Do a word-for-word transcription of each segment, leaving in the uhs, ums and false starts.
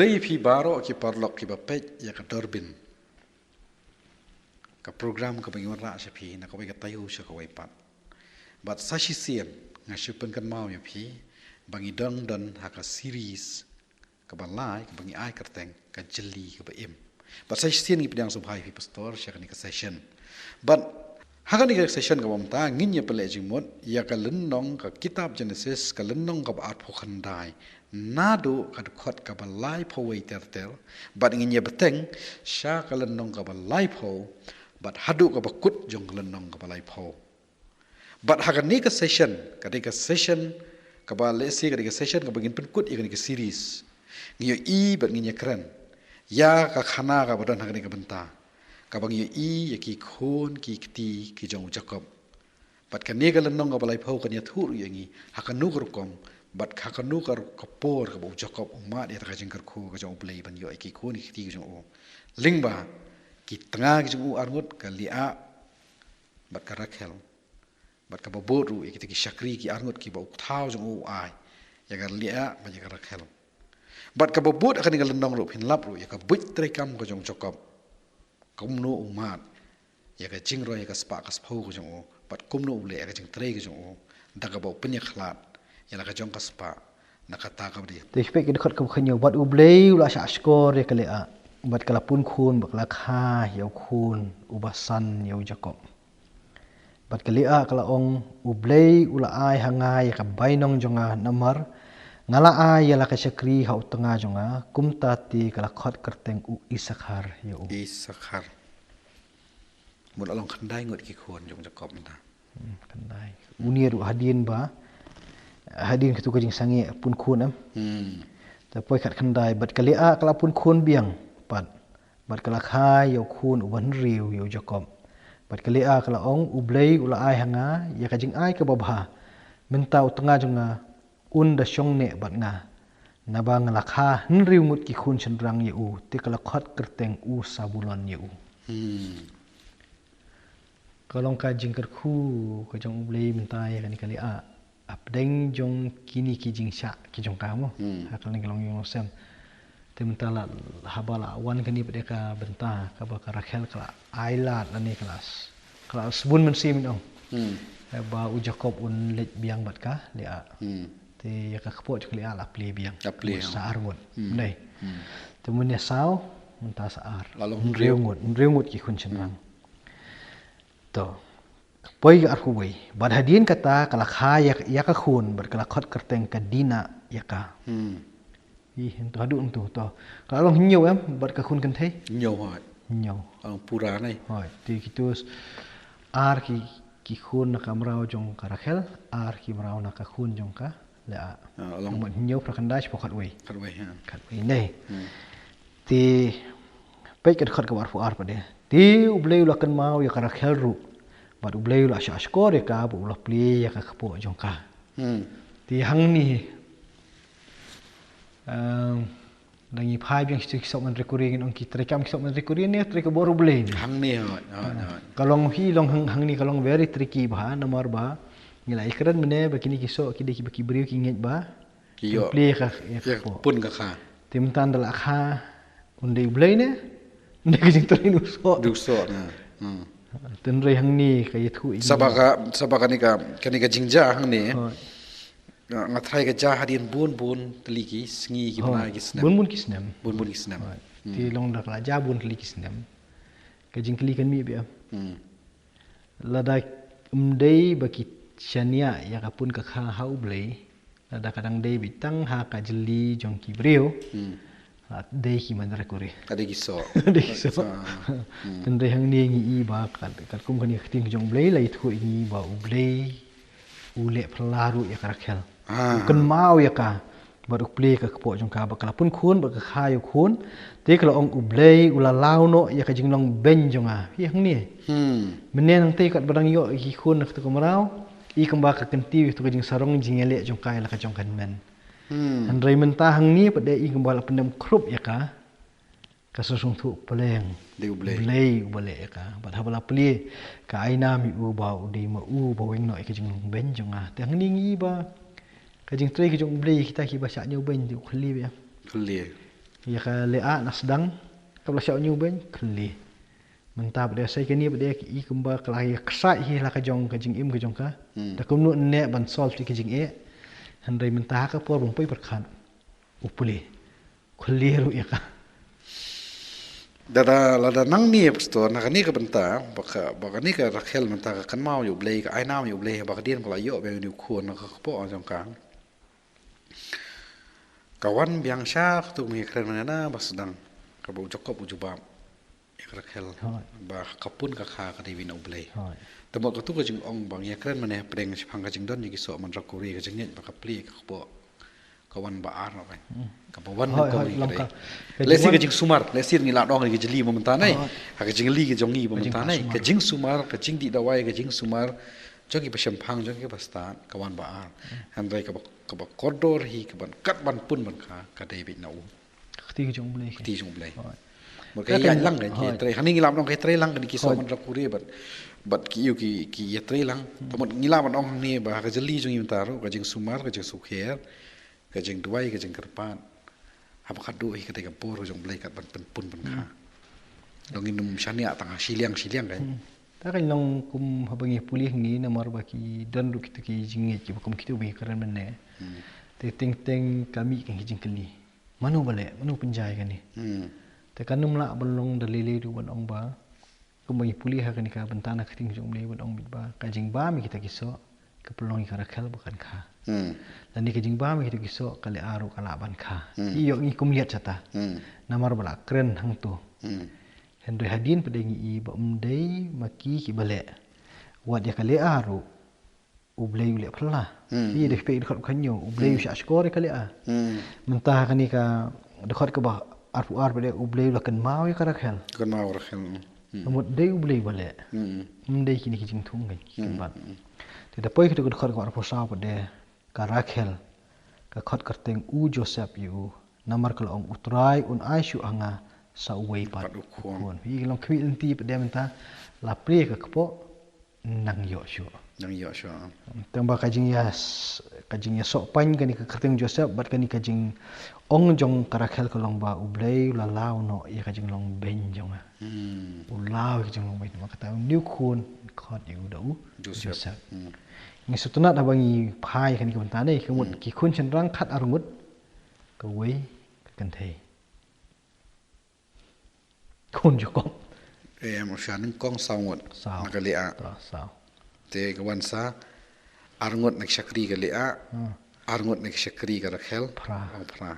Ïa phi baroh ki paralok kiba peit ïa ka Durbin, ka program kaba ngi wanrah sha phi na kawei ka taïew sha kawei pat. Bad sa shisien nga shu pynkynmaw ïa phi ba ngi dang don ha ka series kaba lai kaba ngi ai kyrteng ka jylli kaba im. Bad sa shisien ngi pdiang sngewbha ïa phi pastor sha kane ka session. Bad ha kane ka session kaba mynta ngin ïa pynleit jingmut ïa ka lynnong, ka kitab Genesis, ka lynnong kaba arphew khyndai, naduh ka dkhot kaba laiphew wei ter ter, bad ngin ïa bteng sha ka lynnong kaba laiphew, bad haduh kaba kut jong ka lynnong kaba laiphew. Bad ha kane ka session, ka dei ka session kaba lehse ka dei ka session kaba ngin pynkut ïa kane ka series. Ngi ïohi bad ngin ïa kren ïa ka khana kaba don ha kane ka bynta, kaba ngi ïohi ïa ki khun ki kti ki jong u Jakob. Bad kane ka lynnong kaba laiphew kan ïathuh ruh ïa ngi ha kano ka rukom bad ha kano ka ru-, ka por kaba u Jakob u mad ïa ka jingkyrkhu ka jong U Blei ban ïoh ïa ki khun ki kti ki jong u. Lyngba ki tnga ki jong u arngut, ka Leah bad ka Rakhel. Bad kaba bud ruh ïa kita ki shakri ki arngut kiba u kthaw jong u u ai ïa ka Leah bad ïa ka Rakhel. Bad kaba bud ha kane ka lynnong ruh phin lap ruh ïa ka buit treikam ka jong u Jakob, kumno u mad ïa ka jingroi ïa ka spah ka sphew ka jong u, bad kumno u leh ïa ka jingtrei ka jong u da kaba u pynïakhlad ïa la ka jong ka spah na kata kaba dei. Te peit ka dkhot kaba khathynñiew: Bad U Blei u la shahshkor ïa ka Leah, bad ka la pun khun bad ka la kha ïa u khun uba san ïa u Jakob. Bad ka Leah ka la ong: U Blei u la ai ha nga ïa ka bainong jong nga, namar nga la ai ïa la ka shakri ha u tnga jong nga. Kumta te ka la khot kyrteng u Isakhar ïa u. Isakhar. Mut la long khyndai ngut ki khun jong Jakob mynta. Hmm, khyndai. Une ruh hadien ba, hadien katu ka jingsangeh pun khun, em. Hmm. Te poi kat khyndai, bad ka Leah ka la pun khun biang pat, bad ka la kha ïa u khun uba hynriew ïa u Jakob. Bad ka Leah ka la ong: U Blei u la ai ha nga ïa ka jingai kaba bha. Mynta u tnga jong nga un da shong neh bad nga, naba nga la kha hynriew ngut ki khun shynrang ïa u. Te ka la khot kyrteng u Sabulon ïa u. Hmm. Ka long ka jingkyrkhu ka jong U Blei mynta ïa kane ka Leah hapdeng jong kine ki jingshah ki jong ka, mo. Hmm. Ha kane ka long ïa u Joseph. Te mynta la, haba la wan kane pat ïa ka bynta kaba ka Rakhel ka la ailad lane ka la s-, ka la sbun mynsiem, ong. Hmm. Ba u Jakob un leit biang bad ka Leah. Hmm. Te ïa ka kpoh jong ka Leah la plie biang. La plie, ong. Sa ar ngut. Hmm. Dei. Hmm. Te mynne saw, mynta sa ar. La long hynriew ngut, hynriew ngut ki khun shynrang. Hmm. To. Poi ka arphew wei. Bad hadien kata ka la kha ïa, ïa ka khun, bad ka la khot kyrteng ka Dinah ïa ka. Hmm. Ih, hynto haduh hynto to. Ka la long hynñiew, em, bad ka khun kynthei? Hynñiew, hooid. Hynñiew. Ka long pura, nai. Hooid. Te kitu ar ki, ki khun na ka mraw jong ka Rakhel, ar ki mraw na ka khun jong ka Leah. Ah, long. Ka mut hynñiew phra khyndai shiphew khatwei. Khatwei, ha. Khatwei, nai. Hmm. Te peit ka dkhot kaba arphew ar pat de. Te U Blei u la kynmaw ïa ka Rakhel ruh, bad U Blei u la shahshkor ïa ka, bad u la plie ïa ka kpoh jong ka. Hmm. Te hangne, em, lada ngi phai biang sha ki soh Mynder Kurim, ngin ong ki treikam ki soh Mynder Kurim ne trei ka bor U Blei ne. Hangne, hooid, hooid, hooid. Ka long hi long hang, hangne ka long very tricky bha, namar ba ngi la ïakren mynne ba kine ki soh ki dei kiba ki briew ki ngeit ba ki ïoh plie ka, ïa ka kpoh. Pun ka kha. Te mynta ynda la kha, un dei U Blei ne, un dei ka jingtrei u soh. U soh, ne. Hmm. Te hynrei hangne ka ïathuh ïa ngi. Sa ba ka, sa ba kane ka, kane ka jingjia hangne. Hooid. Nga, nga tharai ka jia hadien bun bun tylli ki sngi, ki bnai, ki snem. Bun bun ki snem. Bun bun ki snem. Hooid. Hmm. Te long da ka la jia bun tylli ki snem, ka jingkylli kan mih biang. Hmm. Lada ym dei ba ki shaniah ïa ka pun ka kha ha U Blei, lada ka dang dei beit tang ha ka jylli jong ki briew, hmm, la dei ki Mynder Kurim. Ka dei ki soh. Dei ki soh. Ah, hmm. Te hynrei hangne ngi i ba kat, katkum kane ka ktien ka jong U Blei la ïathuh ïa ngi ba U Blei u leh phylla ruh ïa ka Rakhel. Ah. U kynmaw ïa ka, bad u plie ka kpoh jong ka, bad ka la pun khun, bad ka kha ïa u khun. Te ka la ong: U Blei u la law noh ïa ka jinglong beiñ jong nga. Hi hangne. Hmm. Mynne nangta katba dang ïoh ïa ki khun na katu ka mraw, i kumba ka kyntiew ïa katu ka jingsarong jingïaleh jong ka ïa la ka jong ka hynmen. Hmm. Hynrei mynta hangne pat de i kumba la pyndem khrup ïa ka, ka sngewthuh pleng. Dei U Blei. Blei uba leh ïa ka. Bad haba la plie, ka ai nam ïa u ba u dei ma u ba weng noh ïa ka jinglong beiñ jong nga. Te hangne ngi i ba ka jingtrei ka jong U Blei ïa kita kiba shah ñiewbeiñ te u khlieh biang. Khlieh. Ïa ka Leah na sdang, ka ba la shah ñiew beiñ, khlieh. Mynta pat de sa kane pat de ki i kumba ka la ïa ksai hi la ka jong ka jingim ka jong ka. Hmm. Da kumno ne ban solve ïa ka jingeh. Hynrei mynta ha ka por bym poi pyrkhat. U pule. Khlieh ruh ïa ka. Da da la da nang ni pastor na kane ka bynta, ba ka, ba kane ka Rakhel mynta ka kynmaw ïa U Blei, ka ai nam ïa U Blei, ba ka dien ka la ïoh biang ïa u khun na ka kpoh jong ka. Ka wan biang sha katu ngi kren mynne na ba sdang. Kaba u Jakob u jubab ïa ka Rakhel. Hooid. Ba ka pun ka kha ka dei beit na U Blei. Hooid. Te mut katu ka jingong ba ngi kren mynne pdeng shaphang ka jingdon ïa ki soh man rakuri ka jingngeit ba ka plie ka kpoh. Ka wan ba ar na bai. Hmm. Kaba wan. Hooid, ka wan hooid, ka long dei. Ka, ka lehse jingwan ka jingsumar, lehse ngi la dong ka jingli ba mynta nai. Hooid. Ha ka jingli ka jong ngi ba mynta nai. Ka jingsumar, ka jingdih dawai, ka jingsumar jong ki ba shemphang, jong ki ba stad, ka wan ba ar. Hmm. Hynrei kaba, kaba kordor hi, ka ban kat ban pun ban kha, ka dei beit na u. Kti jong U Blei. Kti jong U Blei. Hooid. Mut ka ïa lang ka, hooid, ïa trei. Hangne ngi la ban ong ka ïa trei lang ka ni ki soh man rakuri bad, bad ki ïew ki, ki ïa trei lang. Hmm. Te mut ngi la ban ong hangne ba ha ka jingli jong ngi mynta ruh, ka jingsumar, ka jingsukher, ka jingduwai, ka jingkyrpad. Haba ka duh hi ka dei ka bor ka jong U Blei kat ban pynpun ban kha. Hmm. Dang ngin ym shaniah tang ha shiliang shiliang ka. Hmm. Ta ka long kum haba ngi pule ngi namar ba ki don ruh kita ki jingngeit kiba kum kita ba ngi kren mynne. Hmm. Te teng teng ka mih ka jingkylli. Mano ba leh, mano pynjah ïa kane. Hmm. Te kan ym lah ban long da lei lei ruh ban ong ba. Kumba ngi pule ha kane ka bynta na ka ktien jong U Blei ban ong beit ba ka jingbam ïa kita ki soh ka pynlong ïa ka Rakhel ba kan kha. Hmm. Lane ka jingbam ïa kita ki soh ka Leah ruh ka lah ban kha. Hmm. Ïoh ngi kum liat shata. Hmm. Namar ba la kren hangto. Hmm. Hynrei hadien pat de ngi i ba ym dei ma ki kiba leh. Wat ïa ka Leah ruh U Blei u leh phylla. Hmm. Ïa dei peit dkhot khañiew, U Blei u, hmm, shah shkor ïa ka Leah. Hmm. Mynta ha kane ka dkhot kaba arphew ar pat de U Blei u la kynmaw ïa ka Rakhel. Kynmaw Rakhel. Hmm. Ka mut dei U Blei ba leh. Hmm. Ym dei kine ki jingthung kan. Hmm. Kin bat. Hmm. Te da poi katu ka dkhot kaba arphew saw pat de ka Rakhel ka khot kyrteng u Joseph ïa u. Namar ka la ong U Trai un ai shuh ha nga sa uwei pat, pat u khun. U khun. Hi long khmih lynti pat de mynta la plie ka kpoh. Nang ïoh shuh. Nang ïoh shuh. Tang ba ka jingïa s-, ka jingïasoh pain kane ka kyrteng Joseph bad kane ka jingong jong ka Rakhel ka long ba U Blei u la law noh ïa ka jinglong beiñ jong nga. Hmm. U law ïa ka jinglong beiñ. Namar kata u khun khot ïa u da u Joseph. Joseph. Hmm. Ngi sngewtynnat haba ngi phai kane ka bynta ne ka mut, hmm, ki khun shynrang khat arngut kawei ka kynthei. Khun Jakob. Em, u sha nyngkong saw ngut. Saw. Na ka Leah. Ta, saw. Te ka wan sa arngut na ki shakri ka Leah. Hmm. Arngut na ki shakri ka Rakhel. Phra. Oh, phra.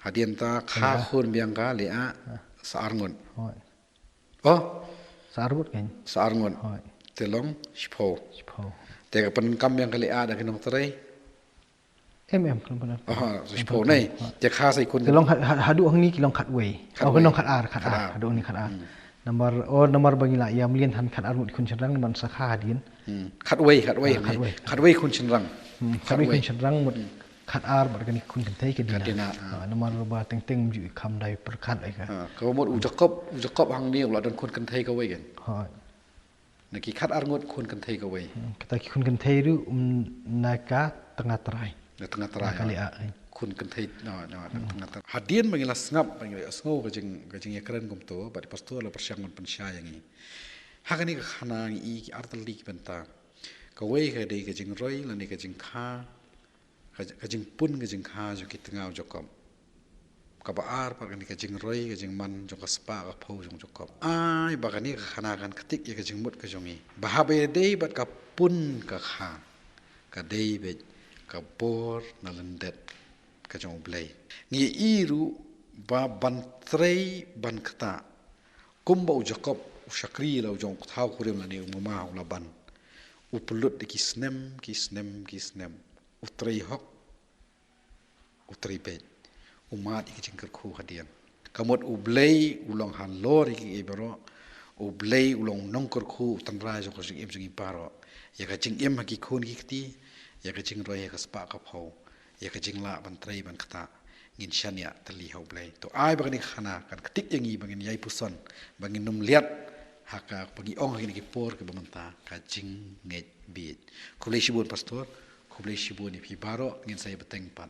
Hadien ta kha, Leah, khun biang ka Leah, hmm, sa arngut. Hooid. Oh. Sa arngut kan. Sa arngut. Hooid. Te long shiphew. Shiphew. Te ka pyndonkam biang ka Leah da ki nongtrei. Em, em, kan pyndonkam. Aha, shiphew ne. Te kha sa i khun. Ki long ha-, ha-, haduh hangne ki long khatwei. Oh, khatwei. Ki long khat ar, khat ar. Khat ar. Haduh hangne khat ar. Hmm. Namar, oh, namar ba ngi la ïam lien han khat arngut khun shynrang ban sa kha hadien. Hmm. Khatwei, khatwei. Ah, khatwei. Khatwei khun shynrang. Hmm, khatwei khun shynrang mut. Hmm. Khat ar bad kane ka khun kynthei ka Dina. Ka Dina, ah. Ah, namar ba teng teng ym ju kham dei pyrkhat ïa ka. Ah, ka mut u Jakob, u Jakob hangne u la don khun kynthei kawei kan. Ha. Na ki khat arngut khun kynthei kawei. Hmm, kata ki khun kynthei ruh, um, na ka tnga trai. Na tnga trai. Na ka Leah, eh. Khun kynthei, na, na, na, hmm, tnga trai. Hadien ba ngi la sngap, ba ngi la sngew ka jing, ka jingïakren kumto, bad i pastor la pyrshang ban pynshai ïa ngi. Ha kane ka khana ngi i ki artylli ki bynta. Kawei ka dei ka jingroi, lane ka jingkha, ka, ka jingpun, ka jingkha jong ki tnga u Jakob. Kaba ar pat kane ka jingroi, ka jingman jong ka spah ka phew jong u Jakob. Ai ba kane ka khana kan ktik ïa ka jingmut ka jong ngi. Ba haba ïadei bad ka pun ka kha, ka dei beit ka bor na lyndet ka jong U Blei. Ngi i ruh ba ban trei ban ktah. Kumba u Jakob, u shakri la u jong u thaw kurim lane u mama u Laban. U pynlut da ki snem, ki snem, ki snem. U trei hok, u trei beit. U mad ïa ki jingkyrkhu hadien. Ka mut U Blei u long halor ïa kiei baroh. U Blei u long nongkyrkhu, u tynrai jong ka jingim jong ngi baroh. Ïa ka jingim ha ki khun ki kti, ïa ka jingroi ha ka spah ka phew. Ïa ka jinglah ban trei ban ktah, ngin shaniah tylli ha U Blei. To ai ba kane ka khana kan ktik ïa ngi ba ngin ïai puson, ba ngin ym liat ha kaba ngi ong ha kine ki por kiba mynta ka jingngeit bieit. Khublei shibun pastor, khublei shibun ïa phi baroh, ngin sa ïa bteng pat.